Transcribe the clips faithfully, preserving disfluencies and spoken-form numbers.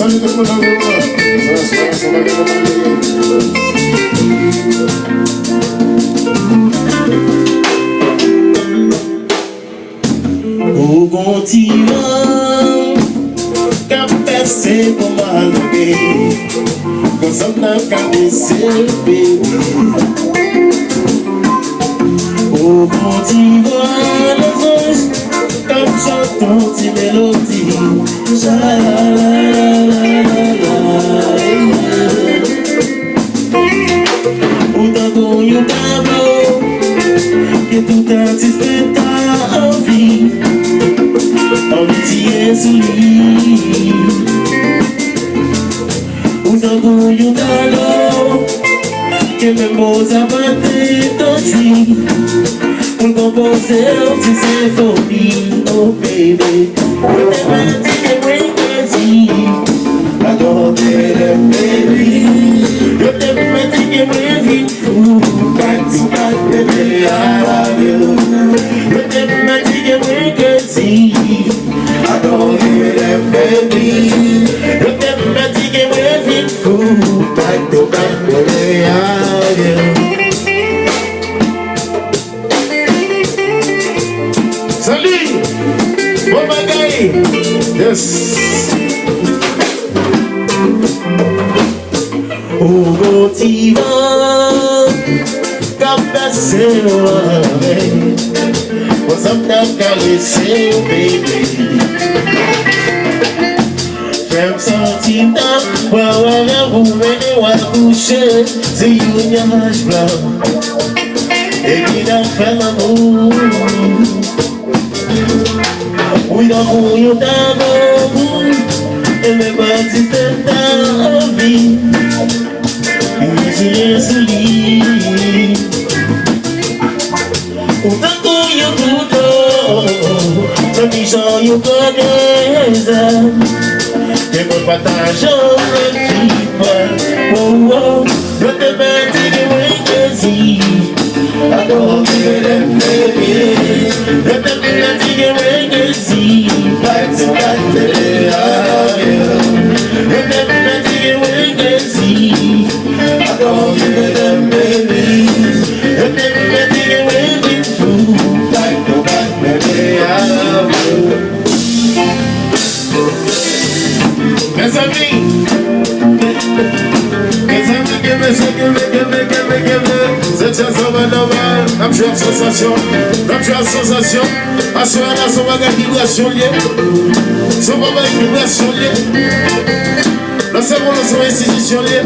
Ou gon ti van k ap pèse pou m ale. Konsa m nan ka desevre. Ou gon ti van lozanj k ap chante yon ti melodi. Ou tankou yon tablo ke tout atis ta anvi, anvi tiye sou li. Ou tankou yon tablo ke menm Mozart pa te tradui pou l konpoze yon ti senfoni, oh baby. Yo te mèt di ke mwen krezi, I don't give a damn, baby. Yo te mèt di ke mwen vin fou, back to back, baby, I love you. Yo te mèt di ke mwen krezi, I don't give a damn, baby. Yo te mèt di ke mwen vin fou, back to back, baby, I love you. Salut! Bon bagay! Yes! Ou gon ti van k ap pase w avè. Konsa m t ap karese w, baby. Fè m santi m t ap pran w avè w pou mennen w al kouche sou yon nyaj blan. Epi n ap fè lanmou. Ou tankou yon tablo, e menm atis ta anvi. Li jwe sou li. Ou tankou yon kouto, nan kijan yon kòdeza. Te mwen pataje w menm ti pwa. Oh, oh. Yo te mèt di ke mwen krezi. I don't give a damn, baby. Yo te mèt di ke mwen krezi. Back to back, baby, I love you. Yo te mèt di ke mwen krezi. I don't give a damn, baby. Yo te mèt di ke mwen vin fou. Back to back, baby, I love you. Mezanmi, mezanmi, kenbe, kenbe, kenbe, kenbe, kenbe. Se djaz anba nòmal. N ap jwe ak sansasyon. N ap jwe ak sansasyon. Aswè a la, se yon bagay vibrasyon l ye. Se yon bagay vibrasyon l ye. Nan sèvo, nan se yon enstitisyon l ye.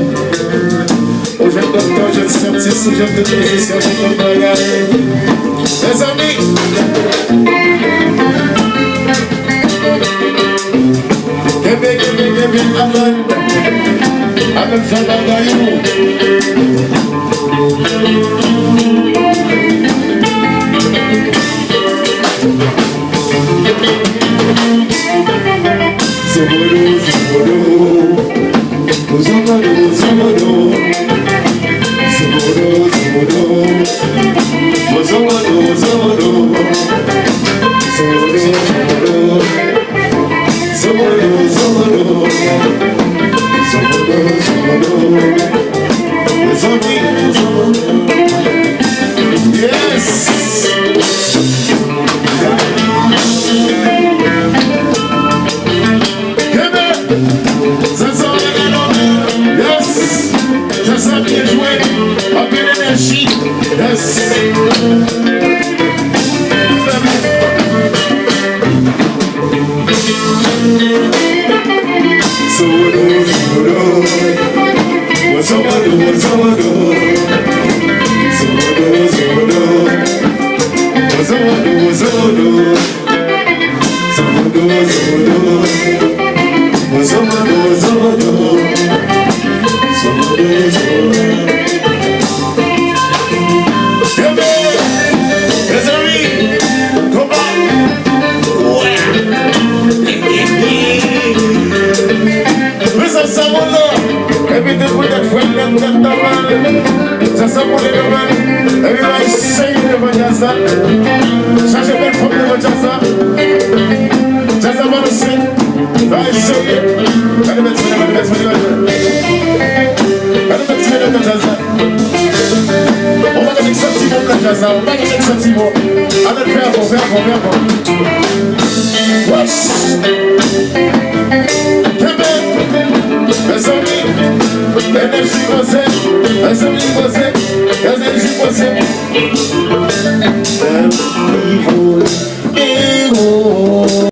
Ou jwenn doktè, ou jwenn syantis, ou jwenn tout mizisyen, ou jwenn tout bagay. Mezanmi! Kenbe, kenbe, kenbe, atann. Atann, fè bagay ou. Sobodo, sobodo. Sobodo, sobodo. Sobodo, sobodo. Sobodo, sobodo. Sobodo, sobodo. Sobodo, sobodo. Sobodo, sobodo. Mezanmi. Yes. Kenbe. Sa, sa, yes. Sa, sa, byen jwe. Anpil enèji. Yes. Sobodo, sobodo. Sobodo, sobodo. Sobodo, sobodo. Sobodo, sobodo. Sobodo, sobodo. Sobodo, sobodo. Sobodo, sobodo. Kenbe! Mezanmi! Konba! Wè! Men sa, sa bon non! Epi tout pou tèt frèt, tèt, tèt nòmal. Sa, sa pou lè nòmal. Epi bay sèye devan djaz la. Chache bèl fanm devan djaz la. Djaz la balanse. Bay sèye. Gade bèl Jazz la. On va avec ça, petit mot, la jazz la. On va avec ça, petit mot. Allez, fais avant, fais avant, fais avant. Wesh. Kenbe. Mezanmi. Enèji poze. Mezanmi poze.